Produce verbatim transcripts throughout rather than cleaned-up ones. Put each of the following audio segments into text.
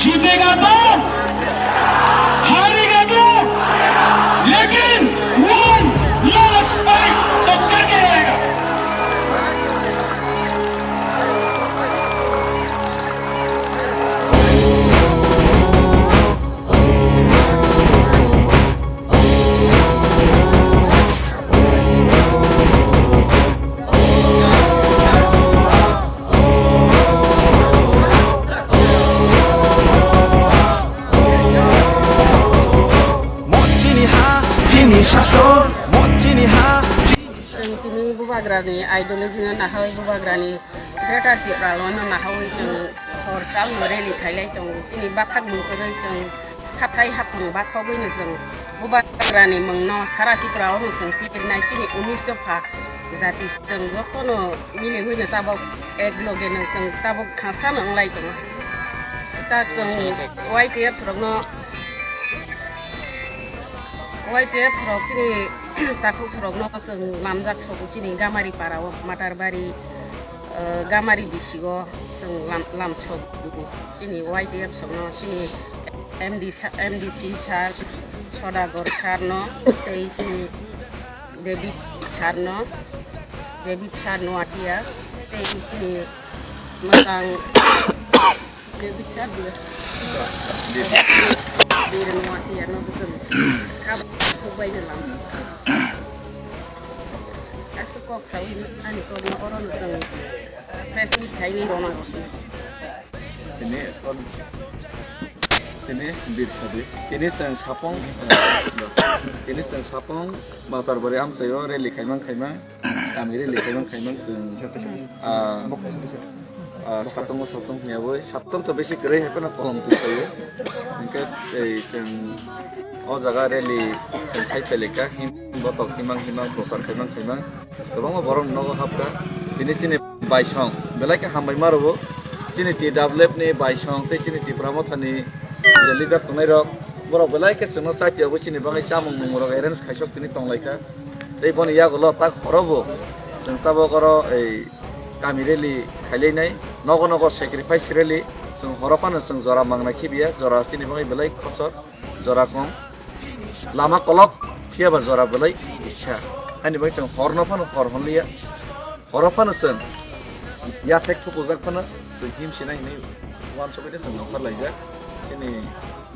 जीतेगा तो, हारेगा तो, लेकिन one last fight तो करके रहेगा। Mo chini ha, chini shason, mo chini ha. Chwng tini bubagrani ideology no nahoi, bubagrani Greater Tipraland no nahoi chwng hor sal no rally khailai tongo. Chini bathak mung kwrwi chwng hathai haphang bathogwi no chwng bubagrani mung no sara Tripura o no chwng pirnai chini unis dopha jati chwng jotono mili hoi no tabok ek loge no chwng tabok khasa no wnglai tongo. Ta chwng Y T F rok no, Y T F rok chini takhuk rok no chwng lamjak sogo chini Gamari para o Matarbari, eh, Gamari bisi o chwng lam, lam sogo chini Y T F rok no chini M D sa-, M D C sir, Sodagar sir no, tei chini David sir no, David sir no atia, tei chini mwtang David sir dia. David no atia no bwswng. Kha bwswng bai no lang. Aswk kok sawi ani kok no oro no chwng pressing saini rona rosni. Tini kon, tini bir sadi. Tini chwng sapong, tini chwng sapong Matarbari amchaio rally khaimang khaimang, kami rally khaimang khaimang chwng, ah, ah, satongo satong hiyawi, satong to besi kwrwi hai phano kolom twi khaio. Hwnkhe tei chwng o jaga rally chwng khai phailika, him botok himang himang prochar khaimang khaimang. Kwbangma borok nogo hapkha. Tini chini baisong belai khe hambai ma rwo. Chini T W F ni baisong tei chini Tipra Motha ni je leader tongnai rok, borok belai khe chwngno chatiyago chini bagwi chamung nungmung rok arrange khaisok tini tonglaikha. Tei boni yagulo tak horo bo chwng tabok oro ei kami rally khailainai, nogo nogo sacrifice rally, chwng horo phano chwng jora mangna khibiya, jora chini bagwi belai khosor. Jora kong. Lama kolok, phiya ba jora belai issa. Haini bai chwng horno phano hor honliya. Horo phano chwng yathek thupujak phano chwng him sinai hinwi uansugwi de chwng nongkhor laijak. Chini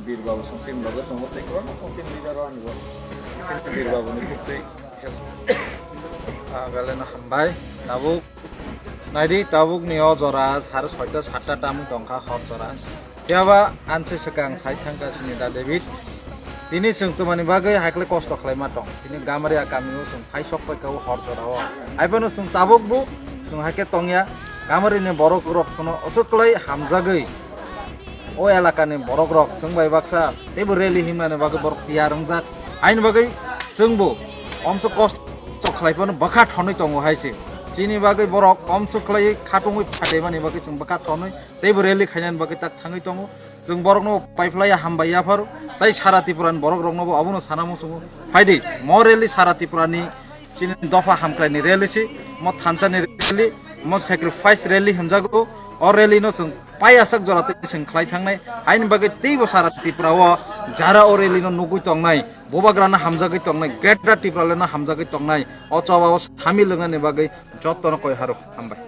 Bir Babu song chini loge tongo tei kwbangma kok chini leader rok ani bo. Chini Bir Babu ni buktwi kisa. Ah, belai no hambai. Tabuk naidi, tabuk ni o jora sare soita satta tamung tongkha hor jora. Phiya ba ansi swkang sai thangkha chini da David. Tini chwng twmani bagwi haikle kosto khlaima tong. Tini Gamaria kamio chwng phai sok paikha o hor jorao. Haiphano chwng tabuk bo chwng haikhe tongya. Gamarini borok rok phano aswk kwlai hamjagwi o elakani borok rok chwng bai baksa teibo rally himnani bagwi borok tiyar wngjak. Haini bagwi chwngbo omso kosto khlai phano bwkha thonwi tongo hai se. Chini bagwi borok omso khlai khatungwi phaimani bagwi chwng bwkha thonwi teibo rally khainani bagwi tak thangwi tongo. Chwng borokno paiphlaiya hambai yapharo, tei sara Tripurani borokroknobo abono sana muchungo. Phaidi, mo rally sara Tripurani chini dopha hamkraini rally si, mo thansani rally, mo sacrifice rally hwnjago. O rally no chwng paiyasak jora tei chwng khlai thangnai. Haini bagwi teibo sara Tripura o jara o rally no nugwi tongnai, bubagrano hamjagwi tongnai, Greater Tipraland no hamjagwi tongnai, o choba o samil wngnani bagwi jotono koi haruk hambai.